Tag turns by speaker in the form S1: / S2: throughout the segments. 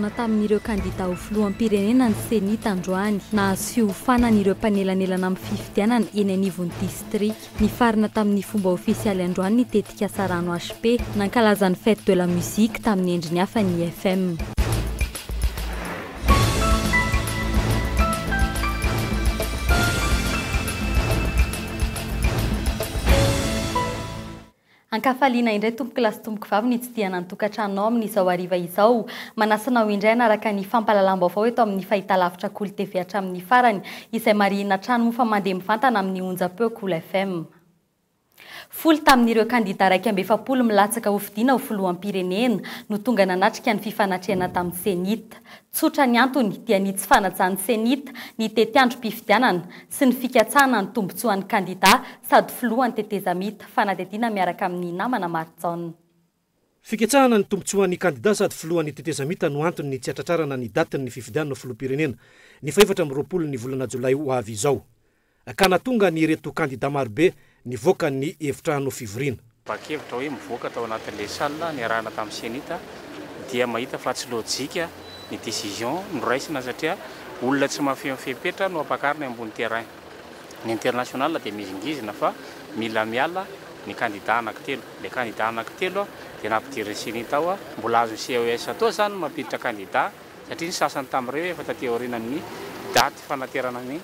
S1: Nihaona tamin'ireo kandida ho filoham-pirenena ny Cenit androany. Nahazo fiofanana ireo mpanelanelana amin'ny fifidianana eny anivon'ny distrika. Nifarana tamin'ny fomba ofisialy androany ny tetikasa Rano HP. Nankalaza ny Fête de la musique tamin'ny endriny hafa ny IFM. Ankafaliana indray tompokolahy sy tompokovavy ny hitsidihana ny tokantranonao amin'izao hariva izao. Manasa anao indray hanaraka ny fampahalalam-baovao eto amin'ny fahitalavitra Kolo TV hatramin'ny farany, izay marihina hatrany moa fa mandeha mivantana amin'ny onjam-peo Kolo FM. Folo tamin'ireo kandida 41 milatsaka hofidiana ho filoham-pirenena no tonga nanatrika ny fifanatrehana tamin'ny Cenit. Tsotra ny antony dia ny tsy fanajan'ny Cenit ny tetiandrom-pifidianana sy ny fikatsahana ny tombontsoan'ny kandida sady filohan'ny tetezamita, fanadihadiana miaraka amin'ny namana Marijaona.
S2: Fikatsahana ny tombontsoan'ny kandida sady filohan'ny tetezamita no antony tsy hatratrarana ny datin'ny fifidianana filoham-pirenena ny fahefatra amby 20 ny volana jolay ho avy izao. Ka nahatonga an'ireto kandida marobe nivoaka ny efitrano fivoriana.
S3: Tapa-kevitra hoe mivoaka tao anatin'ilay salle niarahana tamin'ny Cenit dia mahita fa tsy lojika ny décision noraisina satria olona tsy mahafeno fepetra no ampakarina eo ambony terrain. Ny international dia mihizingizina fa mila miala ny kandida anankitelo. Ilay kandida anankitelo dia nampidirin'ny Cenit ao. Mbola azon'ny CES atao izany ny mampiditra kandida satria ny sasany tamin'ireo efa taty aorianan'ny daty fanaterana ny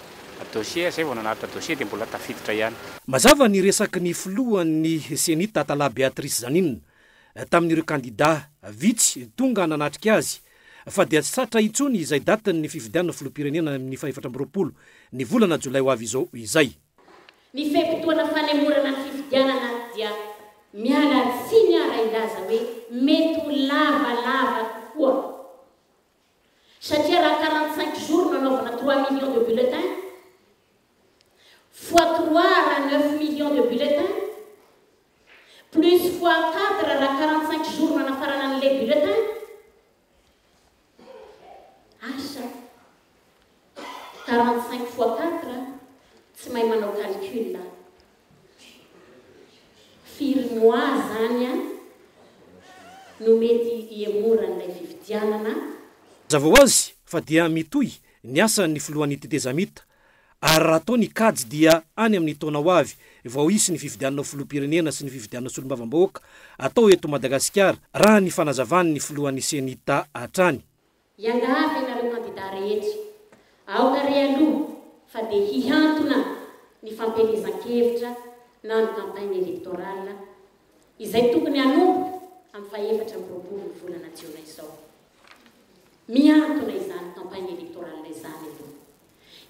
S3: Dossier, zay vao nanatitra dossier dia mbola tafiditra ihany.
S2: Mazava ny resaky ny filohan'ny Cenit Atala Béatrice Zanina tamin'ireo kandida vitsy tonga nanatrika azy fa dia tsy tratra intsony izay datin'ny fifidianana filoham-pirenena amin'ny faha-24 ny volana jolay ho avy izao izay.
S4: Ny fe-potoana fanemorana ny fifidianana dia miala tsiny aho raha hilaza hoe mety ho lavalava kokoa. Satria raha 45 jours no anaovana 3 millions de bulletins, fois 3 raha 9 millions de bulletins, plus fois 4 raha 45 jours no anafarana an'ilay bulletin, asa, 45 fois 4, tsy mahay manao calcul aho. Firy mois zany an no mety hihemoran'ilay fifidianana?
S2: Mazava ho azy fa dia mitohy ny asan'ny filohan'ny tetezamita ary raha atao ny kajy dia any amin'ny taona ho avy vao hisy ny fifidianana ho filoham-pirenena sy ny fifidianana solombavambahoaka atao eto Madagasikara raha ny fanazavan'ny filohan'ny Cenit hatrany.
S4: Iangavy ianareo kandida rehetra, aoka re aloha fa dia hihantona ny fampielezan-kevitra na ny campagne électorale izay tokony hanomboka amin'ny faha-24 ny volana jiona izao. Mihantona izany campagne électorale izany aloha.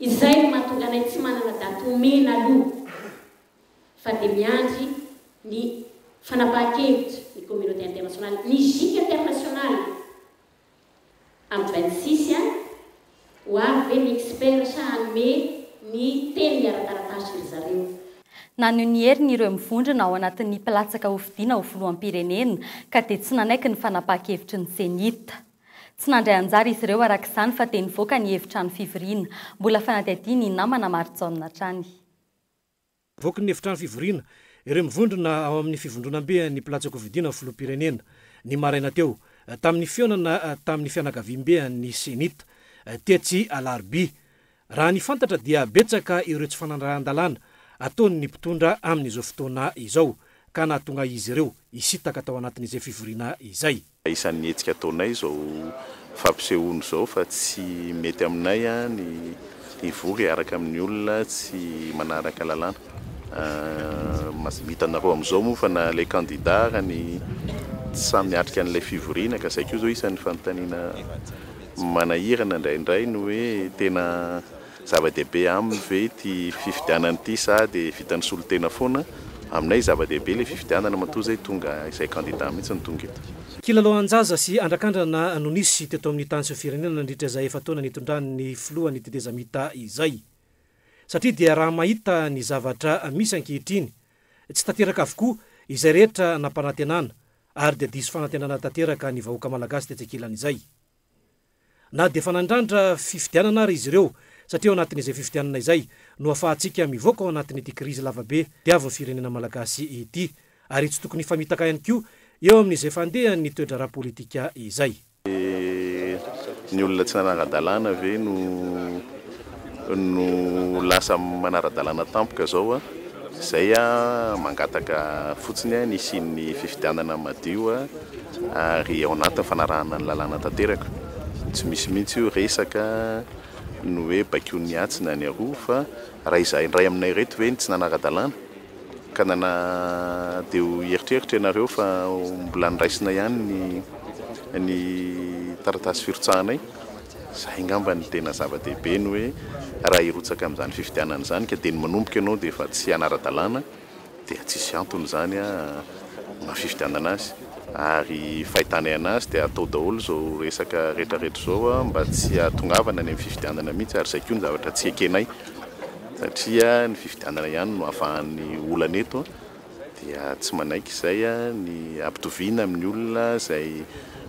S4: Izay no mahatonga anay tsy manana daty omena aloha fa dia miandry ny fanapahan-kevitra ny communauté internationale, ny gic internationale. Amin'ny 26 an, ho avy ve ny expert sa hanome ny teniny ara-taratasy ry zareo?
S1: Naneho ny heriny ireo mivondrona ao anatin'ny mpilatsaka hofidiana ho filoham-pirenena ka dia tsy nanaiky ny fanapahan-kevitry ny Cenit. Tsy nandray anjara izy ireo araka izany fa dia nivoaka ny efitrano fivoriana. Mbola fanadihadiana i namana Marijaona hatrany.
S2: Voaky ny efitrano fivoriana ireo mivondrona ao amin'ny fivondronambe ny mpilatsa-kofidina ho filoham-pirenena, ny maraina teo, tamin'ny fihaonana tamin'ny fianakaviambe an'ny Cenit, tetsy Alarobia. Raha ny fantatra dia betsaka ireo tsy fanarahan-dalàna ataon'ny mpitondra amin'izao fotoana izao ka nahatonga izy ireo hisintaka tao anatin'izay fivoriana izay.
S5: Isan'ny hetsika ataonay izao fampisehoana izao fa tsy mety aminay ny hivory hiaraka amin'ny olona tsy manaraka lalàna. Hitanareo amin'izao moa fa na ilay kandida ary ny tsy samy miatrika an'ilay fivoriana ka izay koa izao isan'ny fanontaniana manahirana indraindray ny hoe tena Zava-dehibe aminy ve ity fifidianana ity sa dia vitan'ny solontena foana? Aminay zava-dehibe ilay fifidianana matoa izay tonga izay kandida mihitsy no tonga eto.
S2: Kilalao an-jaza sy andrakandrana no nisy teto amin'ny tany sy firenena nandritra izay efa-taona nitondran'ny filoha ny tetezamita izay. Satria dia raha mahita ny zavatra misy ankehitriny, tsy tanteraka avokoa izay rehetra nampanantenana ary dia diso fanantenana tanteraka ny vahoaka malagasy tetsy ankilan'izay. Na dia efa nandrandra fifidianana ara izy ireo, satria ao anatin'izay fifidianana izay no afahantsika mivoaka ao anatin'ity krizy lavabe diavin'ny firenena malagasy ity, ary tsy tokony hifamitaka ihany koa eo amin'izay fandehan'ny toe-draharaha politika izay.
S5: Ny olona tsy nanara-dalàna ve no no lasa manara-dalàna tampoka zao a? Zay a mangataka fotsiny a ny hisian'ny fifidianana madio a ary ao anatin'ny fanarahana ny lalàna tanteraka. Tsy misy mihitsy io resaka ny hoe baikoin'ny atsy na ny aroa fa raha izahay indray aminay ireto ve no tsy nanara-dalàna ka nana dia ho hieritreritra ianareo fa mbola noraisina ihany ny ny taratasy firotsahanay. Izay angamba no tena zava-dehibe ny hoe raha hirotsaka amin'izany fifidianana izany ka dia ny manomboka ianao dia efa tsy hanara-dalàna dia tsisy antony izany maha fifidianana azy. Ary fahitanay anazy dia atao daholo izao resaka rehetrarehetra izao mba tsy hahatongavana any amin'ny fifidianana mihitsy ary izay koa ny zavatra tsy ekenay satria ny fifidianana ihany no havahan'ny olana eto dia tsy manaiky izay ny hampitoviana amin'ny olona izay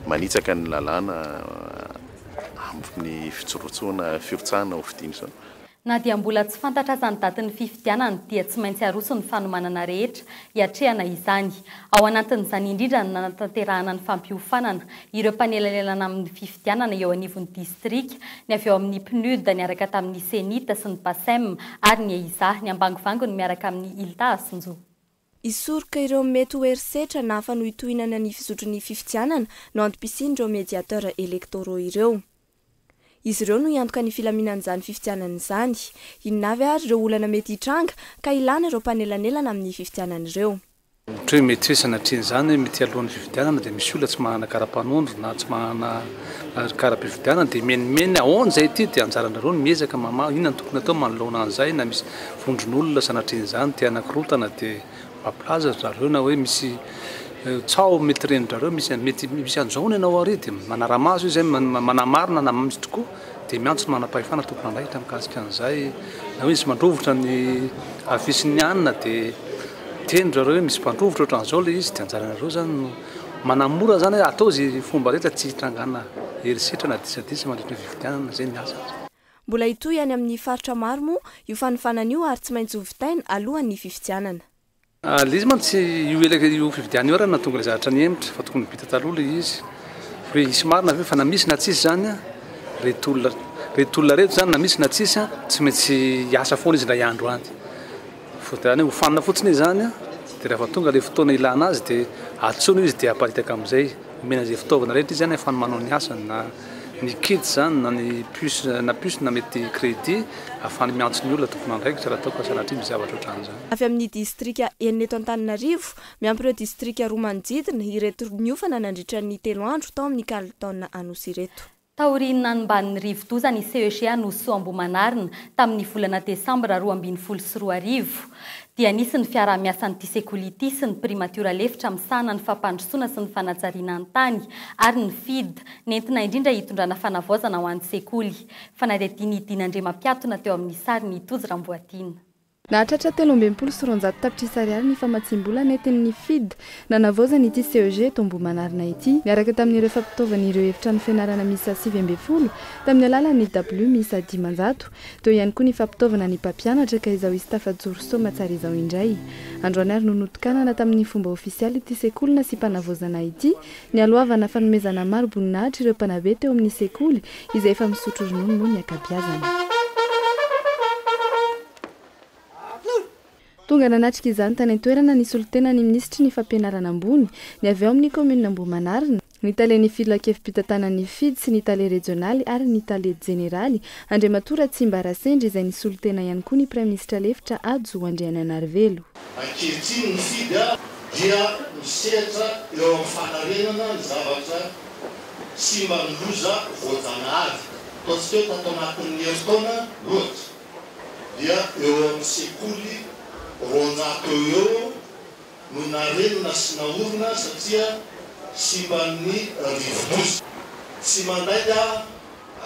S5: manitsaka ny lalàna amin'ny fijorotsona firotsahana ho fidiana izao.
S1: Na dia mbola tsy fantatra aza ny datin'ny fifidianana dia tsy maintsy aroso ny fanomanana rehetra hiatrehana izany. Ao anatin'izany indrindra ny nanatanterahana ny fampiofanana ireo mpanelanelana amin'ny fifidianana eo anivon'ny distrika, ny avy eo amin'ny PNUD niaraka tamin'ny Cenit sy ny Pacem ary ny EISA, ny ambangovangony miaraka amin'ny Ilta Asonjo.
S6: Hisoroka ireo mety ho herisetra na fanohitohinana ny fizotry ny fifidianana no antom-pisian'ireo médiateurs électoraux ireo. Izy ireo no hiantoka ny filaminan'izany fifidianana izany. Inona avy ary ireo olana mety hitranga ka ilana ireo mpanelanelana amin'ny fifidianana ireo?
S7: Ohatra hoe mety hoe sanatrian'izany hoe mety alohan'ny fifidianana dia misy olona tsy manana kara-panondro na tsy manana kara-pifidianana dia menomenona ahoana izay ity dia anjaranareo ny miezaka mamaha inona no tokony atao manoloana an'izay na misy vondron'olona sanatrian'izany te hanakorotana dia Mampilaza ry zareo na hoe misy tsaho mety renin-dry zareo misy mety misy an'izao hono ianao ary dia manara-maso izy manamarina na misy tokoa dia miantso ny manam-pahefana tompon'andraikitra mikasika an'izay na hoe misy mandrovitra ny afisin'ny anona dia miteny ry zareo hoe misy mpandrovitra ohatran'izao ilay izy dia anjaranareo izany no manamora izany hoe atao izay fomba rehetra tsy hitrangana herisetra na disadisa mandritra ny fifidianana izay ny asa.
S6: Mbola hitohy any amin'ny faritra maro moa io fanofanana io ary tsy maintsy ho vitaina alohan'ny fifidianana.
S7: Ilay izy mantsy io ela io fifidianana io ary no nahatonga ilay zavatra nihemotra fa tokony vita taloha ilay izy. Hoe hisy marina ve fa na misy na tsisy izany ireto olona ireto olona ireto izany na misy na tsisy tsy maintsy hiasa foana izy indray andro any. Fa izany hoe hofanina fotsiny izy izany dia rehefa tonga ilay fotoana ilana azy dia antsoina izy dia aparitaka amin'izay. Omena izay fitaovana rehetra izy ahafahany manao ny asany na ny kit izany na ny puce na puce na mety crédit ahafahany miantso ny olona tompon'andraikitra raha toa ka sanatria misy zavatra ohatran'izany.
S6: Avy amin'ny distrika enina eto Antananarivo, miampy ireo distrika roa manodidina, ireto niofana nandritra ny telo andro tao amin'ny Carlton Anosy ireto.
S1: Taorian'ny nanomban'ny rivodoza ny CEG Anosisoa Ambohimanarina tamin'ny volana desambra 2012 dia nisy ny fiaraha-miasan'ity sekoly ity sy ny primatiora lefitra misahana ny fampandrosoana sy ny fanajariana ny tany ary ny FID nentina indrindra hitondrana fanavaozana ho an'ny sekoly. Fanadihadiana i Dina Andriamampiatona teo amin'ny sary ny Tojo Ramboatiana.
S8: Nahatratra 263 tapitrisa ariary ny famatsiam-bola nentin'ny FID nanavaozana ity CEG eto Ambohimanarina ity, niaraka tamin'ireo fampitaovana ireo efitrano fianarana miisa 19 tamin'ny alalan'ny dabilio miisa 500. Teo ihany koa ny fampitaovana ny mpampianatra ka izao hisy tafajoro soamatsara izao indray. Androany ary no notokanana tamin'ny fomba ofisialy ity sekoly nasiam-panavaozana ity, nialohavana fanomezana mari-boninahitra ireo mpanabe teo amin'ny sekoly izay efa misotro ronono moa ny ankabiazany. Tonga nanatrika izany tany an-toerana ny solontena ny minisitry ny fampianarana ambony, ny avy ao amin'ny kaominina Ambohimanarina, ny talen'ny filankevi-pitantanan'ny FID sy ny tale rejionaly ary ny tale jeneraly, Andriamatoa Ratsimba Rasendry izay nisolo tena ihany koa ny praiminisitra lefitra Hajo Andrianainarivelo.
S9: Ankehitriny ny FID dia misehatra eo amin'ny fanarenana ny zavatra simban'ny loza voajanahary. Ataontsika hoe tato anatin'ny herintaona ohatra dia eo amin'ny sekoly 200 eo ho eo no narenina sy naorina satria simban'ny rivodoza. Tsy mandainga aho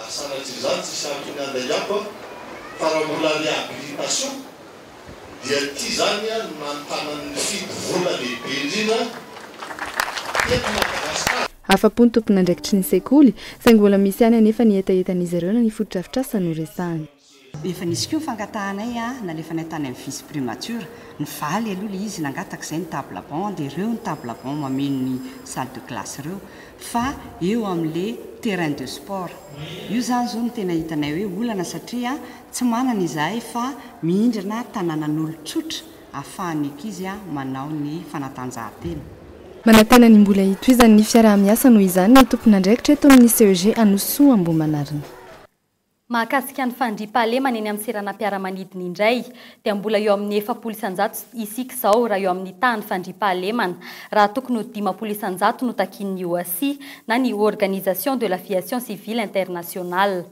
S9: ary sanatria izany tsisy antony handaingako fa raha mbola réhabilitation dia ity izany no nanotanan'ny FID vola lehibe indrindra teto Madagasikara.
S8: Afa-po ny tompon'andraikitry ny sekoly, saingy mbola misy ihany anefa ny hetahetan'izy ireo na ny fotodrafitrasa no resahana.
S10: Efa nisy koa ny fangatahanay nalefanay tany amin'ny vice primature, nivaly aloha ilay izy nangataka izay ny table banc dia ireo ny table banc mameno ny salle de classe ireo fa eo amin'ilay terrain de sport. Io izany izao no tena hitanay hoe olana satria tsy manana izahay fa mihindrana tanànan'olon-tsotra ahafahan'ny ankizy manao ny fanatanjahantena.
S8: Manantena ny mbola hitohizan'ny fiaraha-miasa noho izany ny tompon'andraikitra eto amin'ny CEG Anosisoa Ambohimanarina.
S1: Mahakasika ny fandriampahalemana eny amin'ny seranam-piaramanidina indray dia mbola eo amin'ny 40% isika izao raha eo amin'ny tahan'ny fandriampahalemana, raha tokony ho 50% no takian'ny OACI na ny Organisation de l'Aviation Civile Internationale.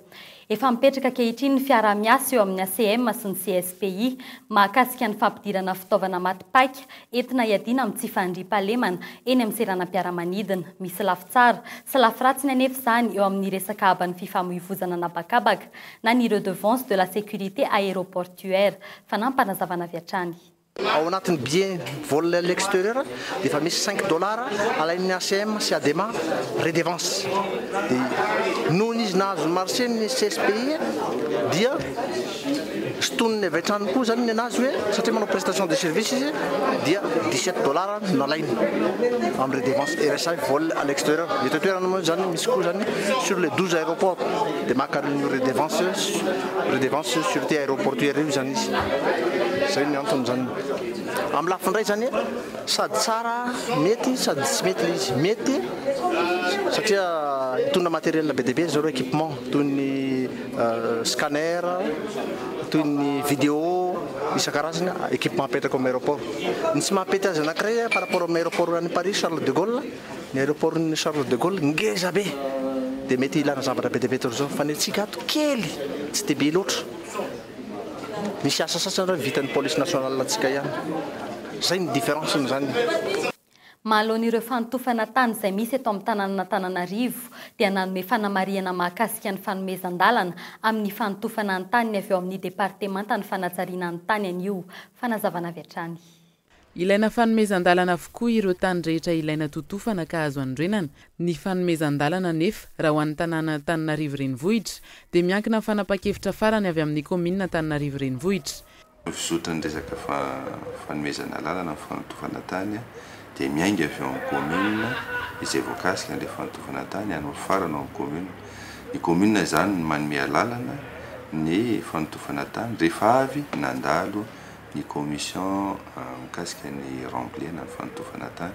S1: Efa mipetraka ankehitriny ny fiaraha-miasa eo amin'ny ACM sy ny CSPI mahakasika ny fampidirana fitaovana maty paika entina hiadiana amin'ny tsy fandriampahalemana eny amin'ny seranam-piaramanidina. Misy lafy tsara sy lafy ratsiny anefa izany eo amin'ny resaka haban'ny fifamoivozana an'habakabaka na ny redevance de la sécurité aéroportuaire. Fanampinazavana avy hatrany.
S11: Ao anatin'ny billet vol à l'extérieur dia efa misy cinq dollars alain'ny ACM sy Adema redevance. Dia nony izy nahazo ny marché ny CSPI dia sintoniny avy hatrany koa zany ny anazy hoe satria manao prestation de service izy dia 17 dollars no nalainy amin'ny redevance RSA vol à l'extérieur. Eto an-toerana moa zany misy koa zany sur les 12 aéroports dia maka an'io redevance redevance sûreté aéroportuaire io zany izy. Zay ny antony zany. Amin'ny lafiny iray zany sady tsara mety sady tsy mety ilay izy. Mety satria hitondra matériel be dia be zareo équipement toy ny scanner, toy ny vidéo isan-karazany équipement apetraka ao amin'ny aéroport. Ny tsy mampety azy anankiray par rapport amin'ny aéroport any Paris Charles de Gaulle, ny aéroport-n'ny Charles de Gaulle ngeza be dia mety hilana zavatra be dia be toy izao fa ny antsika ato kely tsy dia be loatra. Misy asa sasany ireo vitan'ny police nationale antsika ihany. Zay ny différence-ny zany.
S1: Manoloana ireo fanotofana tany izay misy eto amin'ny tanànan'Antananarivo dia nanome fanamarihana mahakasika ny fanomezan-dalana amin'ny fanotofana ny tany ny avy eo amin'ny departemantan'ny fanajariana ny tany anio. Fanazavana avy hatrany.
S12: Ilaina fanomezan-dalana avokoa ireo tany rehetra ilaina totofana ka azo anorenana. Ny fanomezan-dalana anefa, raha ho an'ny tanàna Antananarivo Renivohitra, dia miankina amin'ny fanapahan-kevitra farany avy amin'ny kaominina Antananarivo Renivohitra.
S5: Ny fizotran'ny resaka fanomezana alalana amin'ny fanotofana tany dia miainga avy ao amin'ny kaominina izay voakasika an'ilay fanotofana tany any farany ao amin'ny kaominina. Ny kaominina izany no manome alalana ny fanotofana tany rehefa avy nandalo ny commission mikasika ny remblai na ny fanotofana tany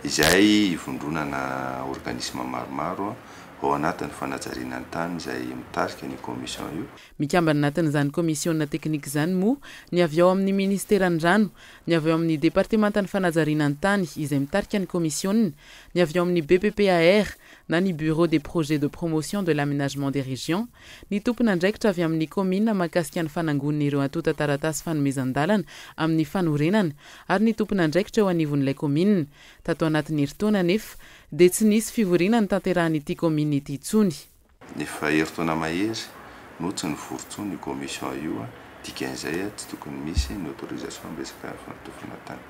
S5: izay ivondronana organisme maromaro ao anatin'ny fanajariana ny tany izay mitarika an'io commission io.
S12: Mikambana anatin'izany komisiona teknika izany moa ny avy ao amin'ny ministeran'ny rano, ny avy ao amin'ny departemantan'ny fanajariana ny tany izay mitarika ny komisiona, ny avy ao amin'ny BPPAR na ny Bureau des projets de promotion de l'aménagement des régions, ny tompon'andraikitra avy amin'ny kaominina mahakasika ny fanangonana ireo antontan-taratasy fanomezan-dalana amin'ny fanorenana ary ny tompon'andraikitra eo anivon'ilay kaominina. Tato anatin'ny herintaona anefa dia tsy nisy fivoriana notanterahan'ity kaominina ity intsony.
S5: Efa herintaona mahery no tsy nivory intsony io commission io, dikan'izay tsy tokony misy ny autorisation amin'ny resaka fanotofana tany.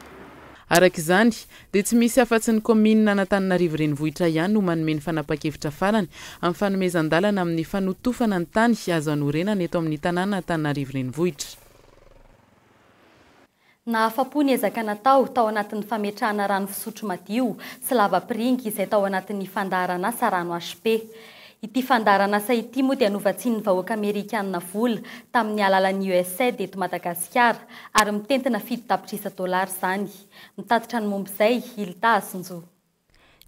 S12: Araka izany, dia tsy misy afa-tsy ny kaominina an'Antananarivo Renivohitra ihany no manome ny fanapahan-kevitra farany amin'ny fanomezan-dalana amin'ny fanotofana ny tany azo anorenana eto amin'ny tanàna Antananarivo Renivohitra.
S1: Nahafa-po ny ezaka natao tao anatin'ny fametrahana rano fisotro madio sy lava-piringa izay tao anatin'ny fandaharanasa Rano HP. Ity fandaharanasa ity moa dia novatsian'ny vahoaka amerikanina vola tamin'ny alalan'ny USAID eto Madagasikara ary mitentina 7 tapitrisa dolara izany. Mitatitra ny momba izay, Hilda Hasinjo.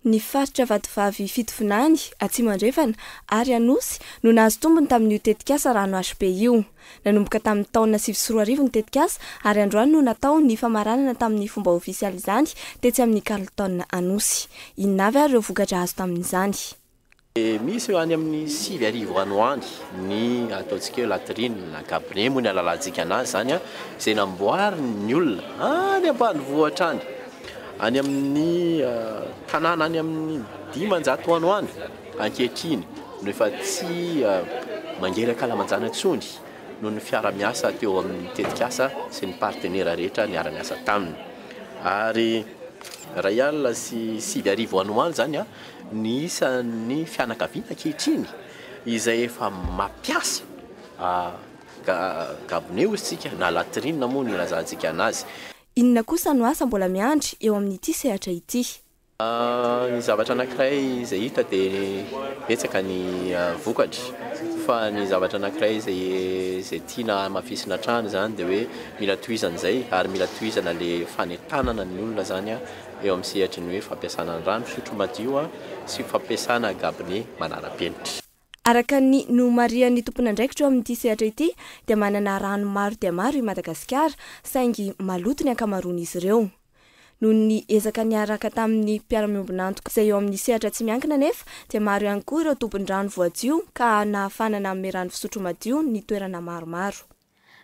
S6: Ny faritra Vatovavy Fitovinany, Atsimo Andrefana ary Anosy no nahazo tombony tamin'io tetikasa Rano HP io. Nanomboka tamin'ny taona 2009 ny tetikasa ary androany no natao ny famaranana tamin'ny fomba ofisialy izany tetsy amin'ny Carlton Anosy. Inona avy ary ireo vokatra azo tamin'izany?
S13: Misy eo any amin'ny 9000 any ho any ny ataontsika hoe latrine na cabinet moa ny ahalalantsika anazy izany izay namboarin'ny olona any ambanivohitra any, any amin'ny tanàna any amin'ny 500 any ho any ankehitriny no efa tsy mangery ankalamanjana intsony noho ny fiara-miasa teo amin'ny tetikasa sy ny partenera rehetra niara-niasa taminy ary 9001 any ho any izany Ny isan'ny fianakaviana ankehitriny izay efa mampiasa gabone hozy tsika na latrine moa no ilazantsika anazy.
S6: Inona kosa no asa mbola miandry eo amin'ity sehatra ity?
S13: Ny zavatra anankiray izay hita dia betsaka ny vokatra fa ny zavatra anankiray izay izay tiana hamafisina hatrany izany dia hoe mila tohizana izay ary mila tohizana ilay fanentanana ny olona izany eo amin'ny sehatry ny hoe fampiasana ny rano fisotro madio sy fampiasana gabone manara-penitra.
S6: Araka ny nomarihan'ny tompon'andraikitra eo amin'ity sehatra ity dia manana rano maro dia maro i Madagasikara saingy maloto ny ankamaroan'izy ireo. Noho ny ezaka niaraka tamin'ny mpiara-miombon'antoka izay eo amin'ny sehatra tsy miankina anefa dia maro ihany koa ireo tobin-drano voadio ka nahafahana nanome rano fisotro madio ny toerana maromaro.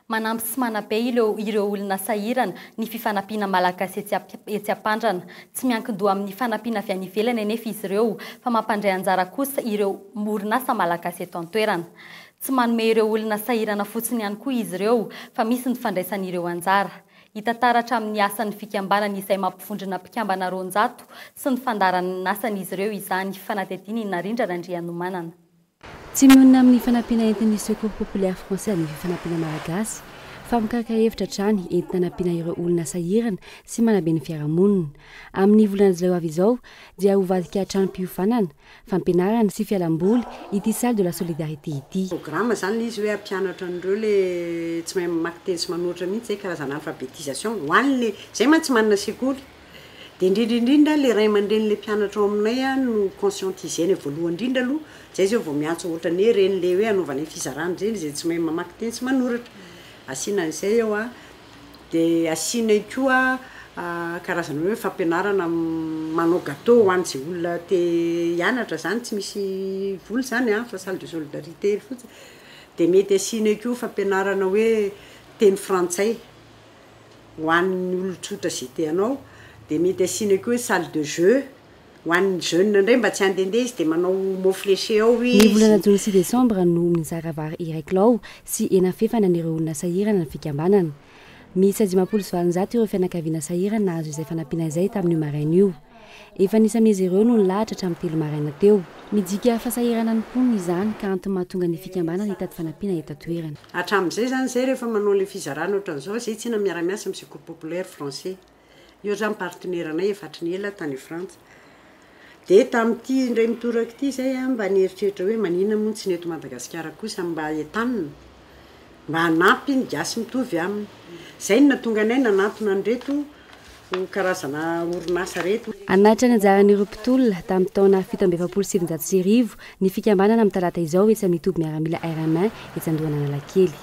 S1: Manampy sy manabe ireo ireo olona sahirana ny fifanampiana malagasy etsy etsy Ampandrana. Tsy miankin-doha amin'ny fanampiana avy any ivelany anefa izy ireo fa mampandray anjara kosa ireo orinasa malagasy eto an-toerana. Tsy manome ireo olona sahirana fotsiny ihany koa izy ireo fa misy ny fandraisan'ireo anjara. Hita taratra amin'ny asan'ny fikambanana izay mampivondrona mpikambana 200 sy ny fandaharan'asan'izy ireo izany fanadihadiana i Narindra Randrianomanana.
S14: Tsy mionona amin'ny fanampiana entin'ny Secours Populaire Français ny fifanampiana malagasy fa mikarakara hevitra hatrany entina hanampiana ireo olona sahirana sy manabe ny fiarahamonina. Amin'ny volana jolay ho avy izao dia ho vadika tranom-piofanana fampianarana sy fialamboly ity salle de la solidarité ity.
S15: Programme zany le izy hoe hampianatra an'ireo le tsy mahay mamaky teny sy manoratra mihitsy zay karazana alphabetisation ho an'le zay mantsy manana sekoly de indrindra indrindra le ray aman-dreny le mpianatra ao aminay a no conscientiser-nay voalohany indrindra aloha zay zao vao miantso ohatran'ny hoe reny le hoe anaovanay fizarana ireny zay tsy mahay mamaky teny sy manoratra asiana an'izay eo a Dia asianay koa karazana hoe fampianarana manao gâteau ho an'izay olona te hianatra izany, tsy misy vola izany an, fa salle de solidarité fotsiny. Dia mety asianay koa fampianarana hoe teny frantsay ho an'ny olon-tsotra izay te hanao. Dia mety asianay koa hoe salle de jeux Ho an'ny jeune indray mba tsy handehandeha izy dia manao mot fléché ao
S14: Ny izy. volana jona sy desambra no mizara vary iray kilao sy hena fefana an'ireo olona sahirana ny fikambanana. Miisa 850 ireo fianakaviana sahirana nahazo izay fanampiana izay tamin'io maraina io. Efa nisy amin'izy ireo no nilahatra hatramin'ny 3 maraina teo. Midika fahasahiranan'ny mponina izany ka antony mahatonga ny fikambanana hitady fanampiana eto an-toerana.
S15: Hatramin'izay izany izay rehefa manao ilay fizarana ohatran'izao, izay tsinona miara-miasa amin'ny Secours Populaire Français. Io zany partenaire anay efa hatry ny ela tany Frantsa. Dia tamin'ity indray mitoraka ity izay aho mba nieritreritra hoe maninona moa tsy ny eto Madagasikara kosa mba entanina mba hanampy ny gasy mitovy aminy. Izay no nahatonga anay nanantona an'ireto karazana orinasa ireto.
S14: Hanatitra ny anjaran'ireo mpitolona tamin'ny taona 1947 ny fikambanana amin'ny talata izao etsy amin'ny toby miaramila RMI etsy Andohan'Analakely.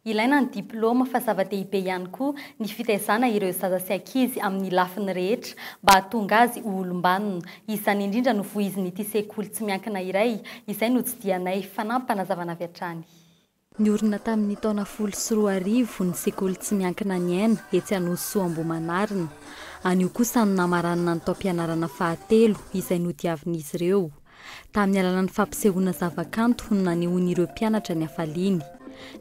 S1: Ilaina ny diplaoma fa zava-dehibe ihany koa ny fitaizana ireo zaza sy ankizy amin'ny lafiny rehetra mba hahatonga azy ho olom-banona. Izany indrindra no voizin'ity sekoly tsy miankina iray izay notsidihanay fanampim-panazavana avy hatrany. Niorina tamin'ny taona 2010 ny sekoly tsy miankina Ny Aina etsy Anosisoa Ambohimanarina. Anio kosa no namaranana ny taom-pianarana fahatelo izay nodiavin'izy ireo. Tamin'ny alalan'ny fampisehoana zavakanto no nanehoan'ireo mpianatra ny hafaliany.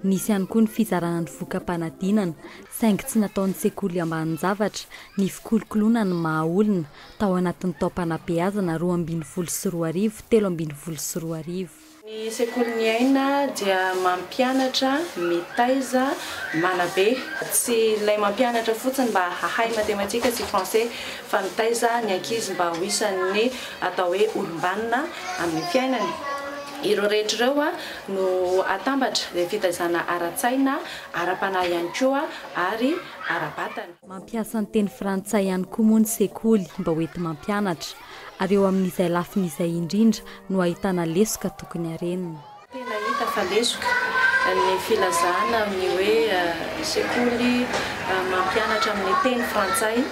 S1: Nisy ihany koa ny fizarana ny voka-panadinana, saingy tsy nataon'ny sekoly ambanin-javatra ny fikolokoloana ny maha olona tao anatin'ny taom-panabeazana 2012 2013.
S16: Ny sekoly Ny Aina dia mampianatra, mitaiza, manabe. Tsy ilay mampianatra fotsiny mba hahay matematika sy français fa mitaiza ny ankizy mba ho isan'ny atao hoe olom-banona amin'ny fiainany. Ireo rehetra ireo no atambatra, dia fitaizana ara-tsaina, ara-panahy ihany koa ary ara-batana.
S1: Mampiasa ny teny frantsay ihany koa moa ny sekoly mba ho enti-mampianatra, ary eo amin'izay lafiny izay indrindra no ahitana lesoka tokony harenina.
S16: Tena hita fa lesoka ny filazana ny hoe sekoly mampianatra amin'ny teny frantsay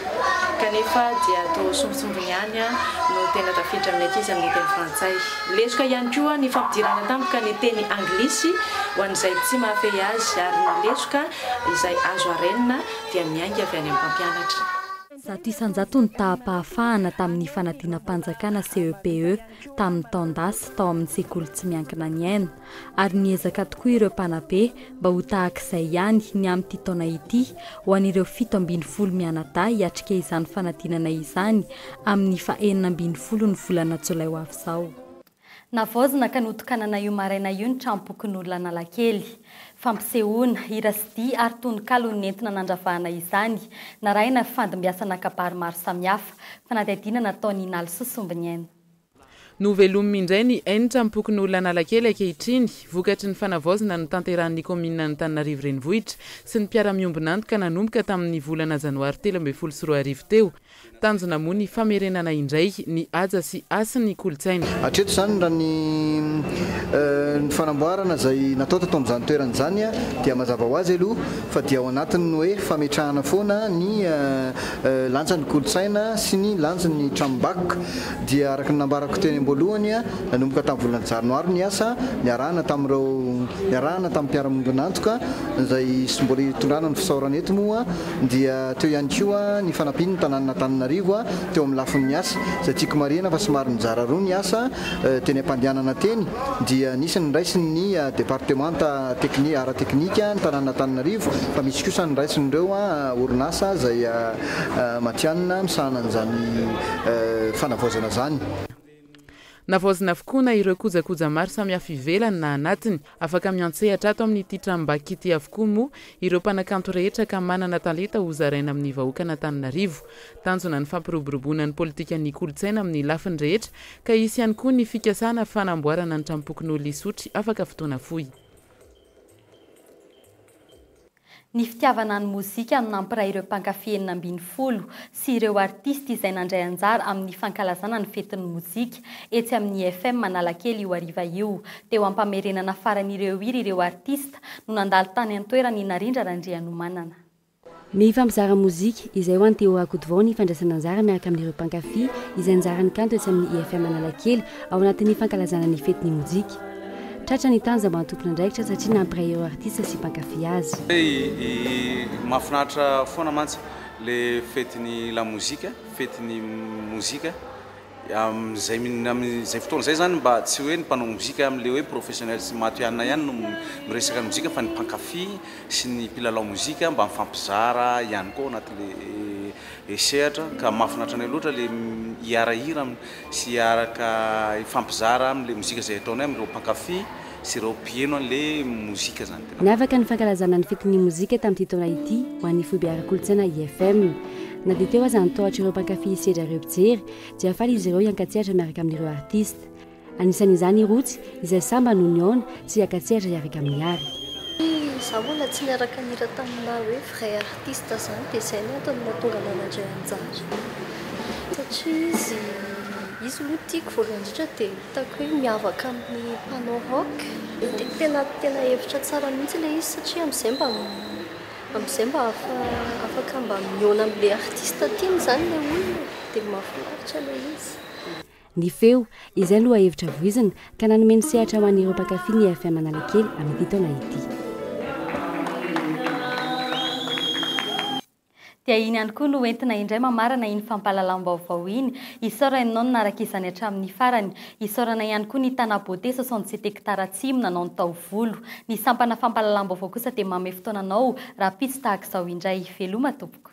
S16: kanefa dia toa sombintsombiny ihany no tena tafiditra amin'ny ankizy amin'ny teny frantsay. Lesoka ihany koa ny fampidirana tampoka ny teny anglisy ho an'izay tsy mahafehy azy ary ny lesoka izay azo harenina dia miainga avy any amin'ny mpampianatra.
S1: 100% ny taham-pahafahana tamin'ny fanadinam-panjakana CEPE tamin'ny taon-dasa tao amin'ny sekoly tsy miankina Ny Aina ary niezaka tokoa ireo mpanabe mba ho tahaka izay ihany ny amin'ity taona ity ho an'ireo 17 mianadahy hiatrika izany fanadinana izany amin'ny faha-16 ny volana jolay ho avy izao. Navaozina ka notokanana io maraina io ny tranom-pokonolona Analakely. Fampisehoana, hira sy dihy ary tononkalo no nentina nandravahana izany, narahina fifandimbiasana kabary maro samihafa. Fanadihadiana nataon'i Nalisoa Sombiniaina.
S12: Novelominy indray ny Hainitram-pokonolona Analakely ankehitriny, vokatry ny fanavaozana notanterahin'ny kaominina Antananarivo Renivohitra sy ny mpiara-miombon'antoka nanomboka tamin'ny volana janoary 2013 teo. Tanjona moa ny famerenana indray ny haja sy hasin'ny kolontsaina.
S11: Hatreto izany raha ny ny fanamboarana izay natao tato amin'izany toerana izany dia mazava ho azy aloha fa dia ao anatin'ny hoe fametrahana foana ny lanjan'ny kolontsaina sy ny lanjan'ny tranombakoka dia araka ny nambarako teny am-boalohany, nanomboka tamin'ny volana janoary ny asa niarahana tamin'ireo niarahana tamin'ny mpiara-miombon'antoka izay sy mbola hitondrana ny fisaorana eto moa dia teo ihany koa ny fanampian'ny tanànan'Antananarivo teo amin'ny lafiny asa izay tiako marihina fa somary nizara roa ny asa teny am-pandehanana teny dia nisy ny niraisin'ny departemanta tekni ara-teknika ny tanànan'Antananarivo fa misy kosa ny niraisin'ireo orinasa izay matihanina misahana an'izany fanavaozana izany.
S12: Navaozina avokoa na ireo kojakoja maro samihafa ivelany na anatiny. Afaka miantsehatra ato amin'ity tranombakoka ity avokoa moa ireo mpanakanto rehetra ka manana talenta hozaraina amin'ny vahoakan'Antananarivo. Tanjona ny fampiroboroboana ny politikan'ny kolontsaina amin'ny lafiny rehetra ka hisy ihany koa ny fikasana fanamboarana ny tranompokonolona Isotry afaka fotoana fohy.
S1: Ny fitiavana ny mozika no nampiray ireo mpankafy 16 sy ireo artista izay nandray anjara amin'ny fankalazana ny fetin'ny mozika etsy amin'ny IFM Analakely io hariva io. Teo am-pamerenana farany ireo hira ireo artista no nandalo tany an-toerana i Narindra Randrianomanana.
S14: Mifampizara mozika, izay ho an'i Théo Rakotovao ny fandraisana anjara miaraka amin'ireo mpankafy izay nizara ny kanto etsy amin'ny IFM Analakely ao anatin'ny fankalazana ny fetin'ny mozika. Tratra ny tanjona mba ho tompon'andraikitra satria nampiray ireo artista sy mpankafy azy.
S17: Mahafinaritra foana mantsy le fetin'ny lamozika, fetin'ny mozika, amin'izay amin'izay fotoana izay zany mba tsy hoe ny mpanao mozika amin'le hoe professionnel sy matihanina ihany no miresaka ny mozika fa ny mpankafy sy ny mpilalao mozika mba mifampizara ihany koa ao anatin'le sehatra ka mahafinaritra anay loatra le hiara-hira sy hiaraka hifampizara amin'ilay mozika izay ataonay amin'ireo mpankafy sy ireo mpiheno an'ilay mozika izany tena.
S14: Niavaka ny fankalazana ny fetin'ny mozika tamin'ity taona ity ho an'ny foibe ara-kolontsaina IFM. Na dia teo aza ny tahotr'ireo mpankafy hisedra ireo mpijery dia faly izy ireo hiankatsehatra miaraka amin'ireo artista. Anisan'izany i Rotsy izay sambany no nihaona sy hiaka-tsehatra hiaraka amin'i Hary.
S18: Izaho mbola tsy niaraka nihira tamina hoe vrai artiste izany dia izay no antony mahatonga anah nandray anjara. Satria izy izy aloha tiako voalohany indrindra dia hitako hoe miavaka amin'ny mpanao rock. Dia tena tena hevitra tsara mihitsy ilay izy satria amin'izay mba amin'izay mba afaka mba mihaona amin'ilay artiste tiany izany ilay olona dia mahafinaritra ilay izy.
S14: Ny feo, izay lohahevitra voizina, ka nanome ny sehatra ho an'ireo mpankafy ny FM Analakely amin'ity taona ity.
S1: Dia iny ihany koa no entina indray mamarana iny fampahalalam-baovao iny. Isaorana ianao nanaraka izany hatramin'ny farany. Isaorana ihany koa ny Tana Beauté 67 hectares Atsimo nanao ny taovolo. Ny sampana fampahalalam-baovao kosa dia manome fotoana anao rahampitso tahaka izao indray. Veloma tompoko.